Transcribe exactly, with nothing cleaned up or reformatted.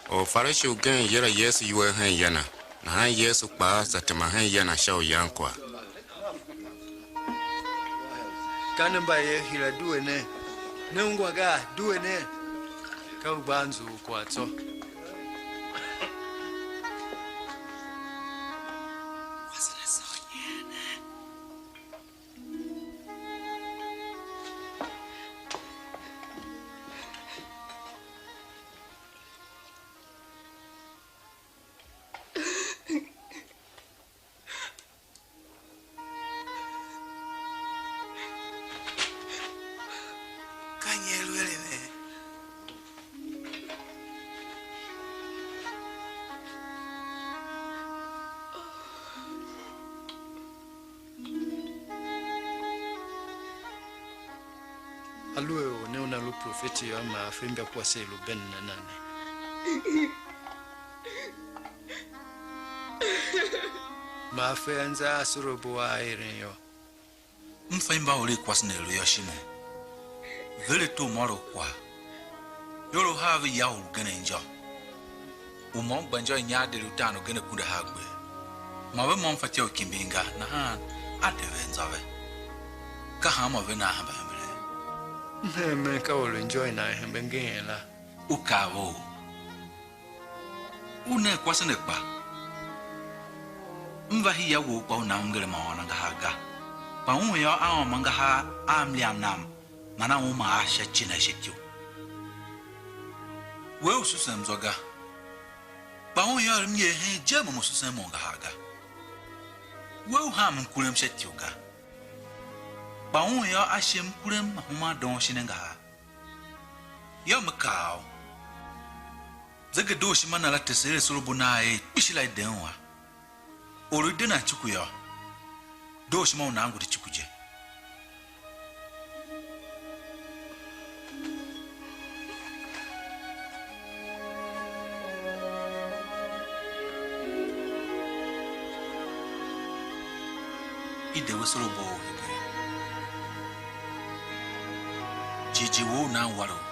Orfarishi ugen yila Yesu iwer hen ya na, nahan Yesu kpaa za tema hen ya na sha u yan kwagh. Ka ne mba ye hira due ne, ne ungwa gaa? Due ne, ka u gba nzughul kwagh tsô. Ka nyi a lu eren ne? Aluer or ne una lu profeti yô, ma a fe imba kwase i lu benen a na ne. Ma a fe anza a asorabo a a eren yô. M fa imba u i kwase ne lu yô, Shimon. Ver ato u môr u kwagh. Ior uhar ve ya u lu genen injô. U môm gba injô inyar deri utaan ugen akunduahar gber. Ma ve môm fatyô u kimbin ga, nahan a de ve anzô ve. Ka hanma ve nan hembe hembe? M hemen ka or u injô i nan hembe ngeen la. U kav ou? U nen kwase ne kpa? M va hia wou kpa u nam mngerem ma ôôn angahar ga. Kpa un yô, a ôôm angahar a mliam nam, man a uma a sha ci na sha ityou. We u susem zwa ga, kpa un yô, er m yer hen je mo mo susem mo angahar ga. We u ham m kurem sha ityou ga, kpa un yô, a shi m kurem ma huma doon shin angahar. Yô, me kaa u, zegede u ishima na la tese er asorabo nagh er kpishi la i de un a. Or u i de nan cuku yô, dooshima u nan ngu di cuku je. I de we soro bo u hegen. Jighjigh wou u nan war u